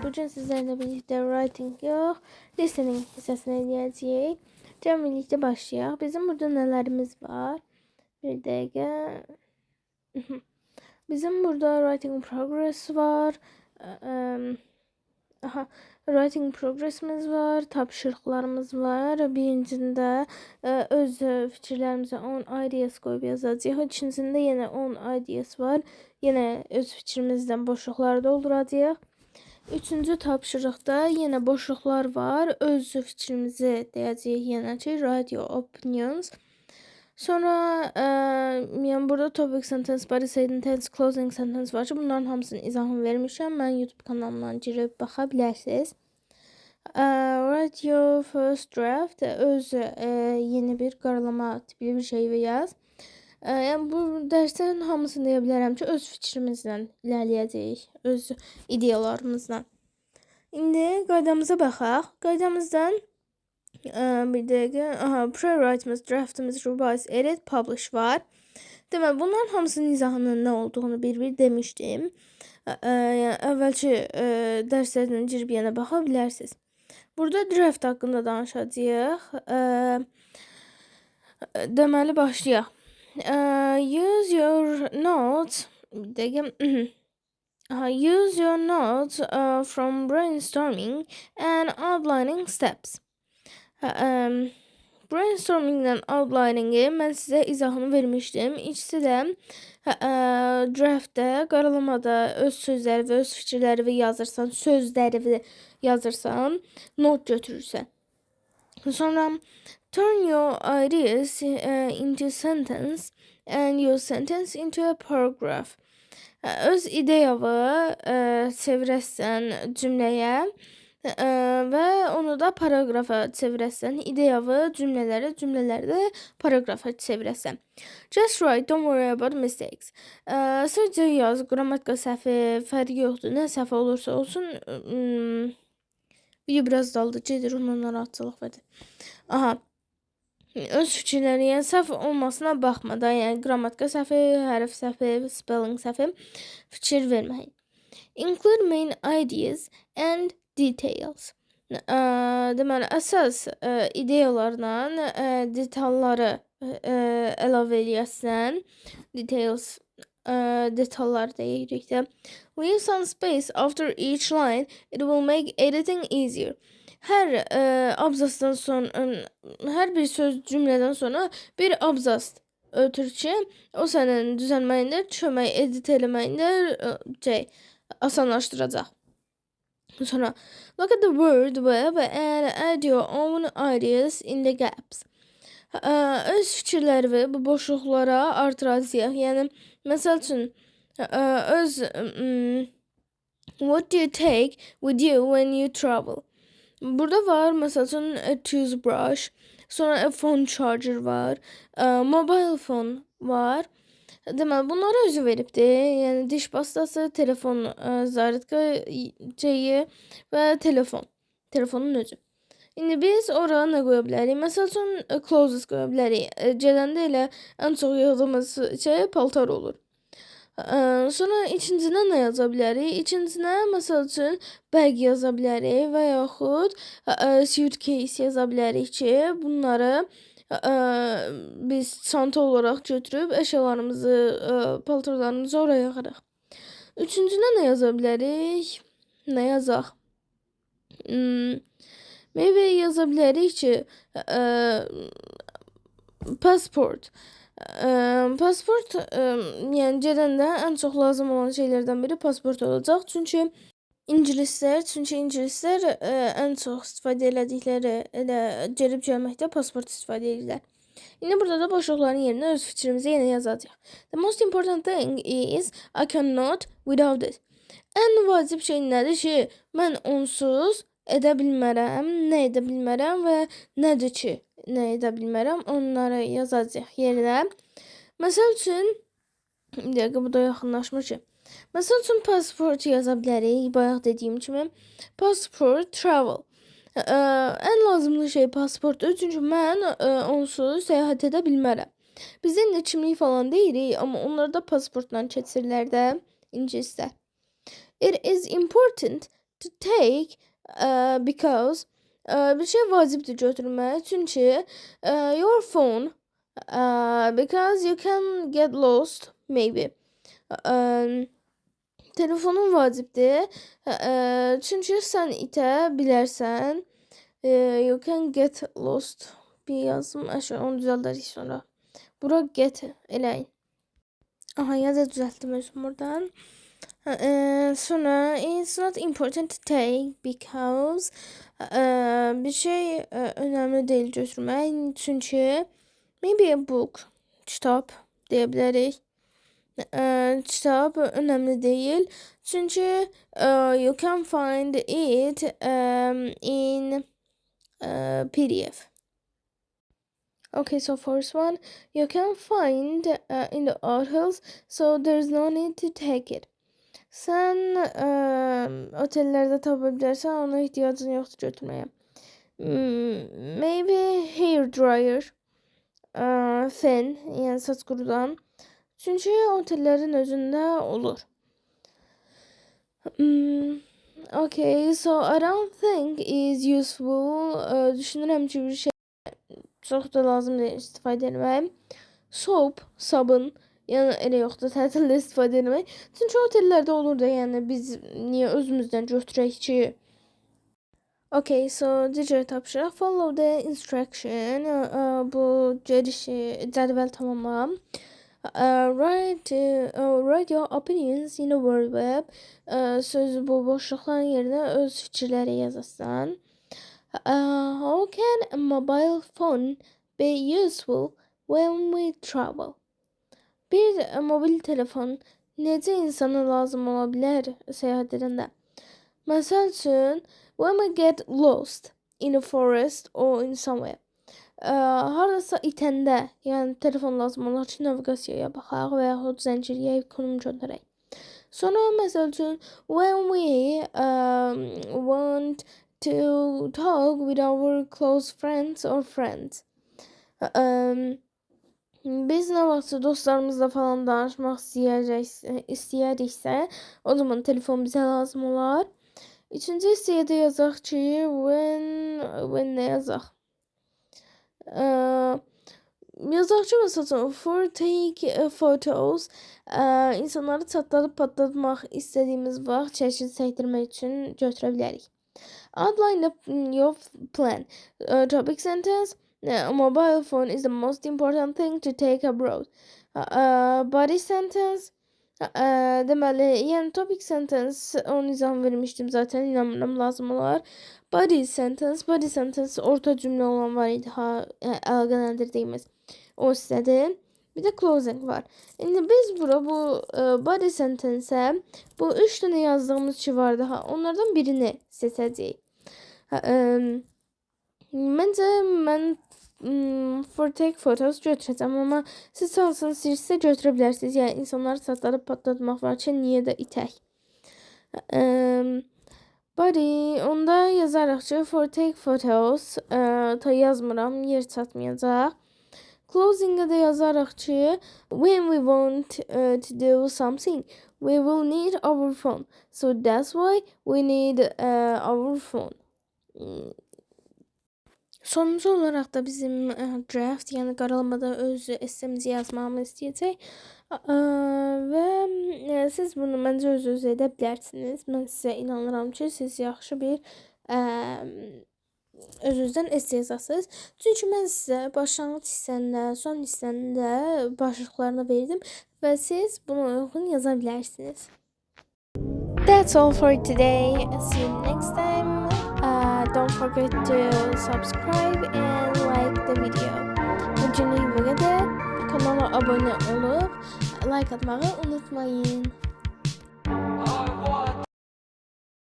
Bugün sizlerle birlikte writing yox, listening hissəsini eləyəcəyik. Gəlin birlikdə başlayaq. Bizim burada nələrimiz var? Bir dəqiqə. Bizim burada writing progress var. Aha, writing progressimiz var, tapşırıqlarımız var. Birincində öz fikirlərimizi, own ideas qoyub yazacağıq. İkincisində yenə own ideas var. Yenə öz fikrimizdən boşluqları dolduracağıq. Üçüncü tapşırıqda yenə boşluqlar var. Öz fikrimizi deyəcəyik yenə ki, write your opinions. Sonra yəni burada topic sentence, body sentence, closing sentence var ki, bunların hamısının izahını vermişəm. Mən YouTube kanalımdan girib baxa bilərsiniz. Write your first draft, öz yeni bir qaralama tipli bir şey yaz. Yəni bu dərslərin hamısını deyə bilərəm ki, öz fikrimizlə irəliləyəcəyik, öz ideyalarımızla. İndi qaydamıza baxaq. Qaydamızdan bir dəqiqə. Aha, pre-write-imiz, draft-imiz, revise, edit, publish var. Deməli, bunların hamısının izahının nə olduğunu bir-bir demişdim. Yəni əvvəlki dərslərdən girib yenə baxa bilərsiniz. Burada draft haqqında danışacağıq. Deməli, başlayaq. Use your notes. Bir dəqiqə. Aha, use your notes from brainstorming and outlining steps. Brainstorming ilə outliningi mən sizə izahını vermişdim. İkisi də draftdə, qaralamada öz sözləri və öz fikirləri yazırsan, sözləri yazırsan, not götürürsən. Sonra turn your ideas into sentence and your sentence into a paragraph. Öz ideyanı çevirəsən cümləyə və onu da paraqrafa çevirəsən. İdeyanı cümlələrə, cümlələri də paraqrafa çevirəsən. Just write, don't worry about mistakes. Sadəcə yaz, qrammatika səhvi, fərqi yoxdur. Nə səhv olursa olsun. Video biraz daldı gedir, ondan narahatçılıq verdi. Aha. Öz fikirləri, yəni səhv olmasına baxma da, yəni qrammatika səhvi, hərf səhvi, spelling səhvi, fikir verməyin. Include main ideas and details. Deməli, əsas ideyalarla detalları əlavə eləyəsən. Details, detallar deyirik də. Leave some space after each line. It will make editing easier. Hər abzasdan sonra, hər bir söz cümlədən sonra bir abzas ötür ki, o sənin düzəlməyində, kömək edit eləməyində şey asanlaşdıracaq. Sonra look at the word web and add your own ideas in the gaps. Öz fikirləri bu boşluqlara artıracağıq. Yəni məsəl üçün öz what do you take with you when you travel? Burada var məsəl üçün a toothbrush, sonra a phone charger var, mobile phone var. Deməli, bunları özü veribdi. Yəni diş pastası, telefon zaryadka şeyi və telefon. Telefonun özü. İndi biz ora nə qoya bilərik? Məsəl üçün clothes qoya bilərik. Gedəndə elə ən çox yığdığımız şey paltar olur. Sonra ikincinə nə yaza bilərik? İkincinə məsəl üçün bag yaza bilərik və yaxud suitcase yaza bilərik ki, bunları biz çanta olaraq götürüb əşyalarımızı, paltarlarımızı oraya yığırıq. Üçüncünə nə yaza bilərik? Nə yazaq? Maybe yaza bilərik ki, passport. Pasport, yəni gedəndə ən çox lazım olan şeylərdən biri pasport olacaq. Çünki ingilislər ən çox istifadə elədikləri elə gedib gəlməkdə pasport istifadə edirlər. İndi burada da boşluqların yerinə öz fikrimizi yenə yazacağıq. The most important thing is I cannot without it. Ən vacib şey nədir ki, mən onsuz edə bilmərəm, nə edə bilmərəm və nədir ki, nə edə bilmərəm, onları yazacağıq yerinə. Məsəl üçün, bir dəqiqə, bu da yaxınlaşmır ki. Məsəl üçün passport yaza bilərik, bayaq dediyim kimi. Passport, travel. Ən lazımlı şey pasportdur, çünki mən onsuz səyahət edə bilmərəm. Biz indi kimlik falan deyirik, amma onlar da pasportla keçirlər də ingilislər. It is important to take because bir şey vacibdir götürmək. Çünki your phone because you can get lost maybe. Telefonun vacibdir. Çünki sən itə bilərsən. You can get lost. Bir yazım, əşə, onu düzəldərik sonra. Bura get eləyin. Aha, ya da düzəltdim özüm buradan. Sonra it's not important to take because bir şey önemli deyil götürmək. Çünki maybe a book, kitab deyə bilərik. Kitab önemli deyil. Çünki you can find it in PDF. Okay, so first one, you can find in the hotels, so there's no need to take it. Sən otellərdə tapa bilərsən, ona ehtiyacın yoxdur götürməyə. Maybe hair dryer, fen, yəni saç qurudan. Çünki otellərin özündə olur. Okay, so I don't think is useful. Düşünürəm ki, bir şey çox da lazım deyil istifadə etmək. Soap, sabun, yəni elə yoxdur tətildə istifadə etmək. Çünki otellərdə olur da, yəni biz niyə özümüzdən götürək ki? Okay, so digər tapşırıq follow the instruction. Bu gedişi cədvəl tamamla. Write your opinions in a word web. Söz bu boşluqların yerinə öz fikirləri yazasan. How can a mobile phone be useful when we travel? Bir mobil telefon necə insana lazım ola bilər səyahət edəndə? Məsəl üçün, when we get lost in a forest or in somewhere. Hardasa itəndə, yəni telefon lazım olar ki, naviqasiyaya baxaq və yaxud zəng eləyək, konum göndərək. Sonra məsəl üçün, when we want to talk with our close friends or friends. Biz nə vaxtsa dostlarımızla falan danışmaq istəyəriksə, o zaman telefon bizə lazım olar. Üçüncü hissəyə də yazaq ki, when nə yazaq? Yazaq ki, məsəl üçün, for take photos, insanları çatladıb patlatmaq istədiyimiz vaxt şəkil çəkdirmək üçün götürə bilərik. Outline your plan. Topic sentence. A mobile phone is the most important thing to take abroad. Body sentence. Deməli, yəni topic sentence onu izah vermişdim zaten, inanmıram lazım olar. Body sentence, body sentence orta cümlə olan var idi ha, əlaqələndirdiyimiz o hissədir. Bir də closing var. İndi biz bura bu body sentence-ə bu 3 dənə yazdığımız ki vardı ha, onlardan birini seçəcəyik. Məncə mən for take photos götürəcəm, amma siz hansını istəyirsinizsə götürə bilərsiniz. Yəni insanları çatladıb patlatmaq var ki, niyə də itək. Body onda yazarıq ki, for take photos, ta yazmıram, yer çatmayacaq. Closing-ə də yazarıq ki, when we want to do something, we will need our phone. So that's why we need our phone. Sonuncu olaraq da bizim draft, yəni qaralamada öz essemizi yazmamızı istəyəcək. Və siz bunu məncə öz-özünüz edə bilərsiniz. Mən sizə inanıram ki, siz yaxşı bir öz-özdən esse yazasınız. Çünki mən sizə başlanğıc hissəndə, son hissəndə başlıqlarını verdim və siz buna uyğun yaza bilərsiniz. That's all for today. See you next time. Don't forget to subscribe and like the video. Bugünlük bu qədər. Kanala abunə olub like atmağı unutmayın.